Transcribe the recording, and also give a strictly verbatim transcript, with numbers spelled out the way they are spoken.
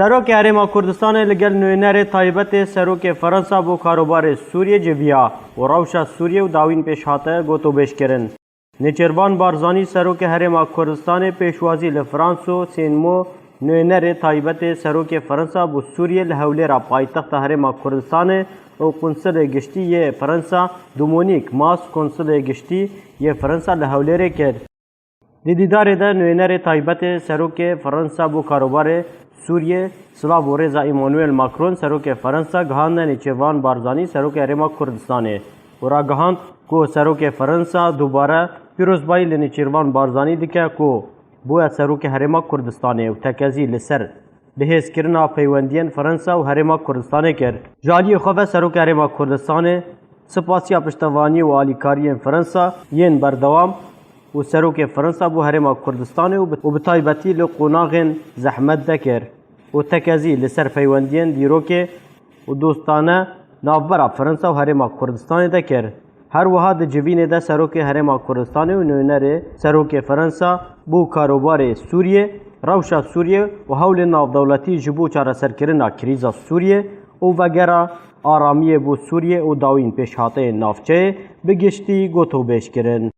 Serokê Herêma Kurdistanê li gel nûnerê taybetê Serokê Fransa bo karobarê Sûriyê civiya û rewşa Sûriyê û dawîn pêşhate gotobêj kirin. Nêçîrvan Barzanî Serokê Herêma Kurdistanê pêşwazî li Franso Sênmo nûnerê taybetê Serokê Fransa bo Sûriyê li Hewlêra paytexta Herêma Kurdistanê û Qunsilê Giştî yê Fransa Dominique Mas Qunsilê Giştî yê Fransa li Hewlêrê kir. Di dîdarê de nûnerê taybetê Serokê Fransa bo karobarê Sûriyê silav û rêza Emmanuel Macron Serokê Fransa gihandine Nêçîrvan Barzanî Serokê Herêma Kurdistanê û ragihand ku Serokê Fransa dubare pîrozbayî li Nêçîrvan Barzanî dike ku bûye Serokê Herêma Kurdistanê û tekezî li ser bihêzkirina peywendiyên Fransa û Herêma Kurdistanê kir. Ji aliyê xwe ve Serokê Herêma Kurdistanê spasiya piştevanî û alîkariyên Fransa yên berdewam û Serokê Fransa bo Herêma Kurdistanê û bi, û bi taybetî li qonaxên zehmet de kir û tekezî li ser peywendiyên dîrokê û dostane navbera Fransa û Herêma Kurdistanê de kir. Her wiha di civînê de Serokê Herêma Kurdistanê û nûnerê Serokê Fransa bo karobarê Sûriyê, rewşa Sûriyê û hewlên navdewletî ji bo çareserkirina krîza Sûriyê û vegera aramiyê bo Sûriyê û dawîn pêşhateyên navçeyê bi giştî gotobêj kirin.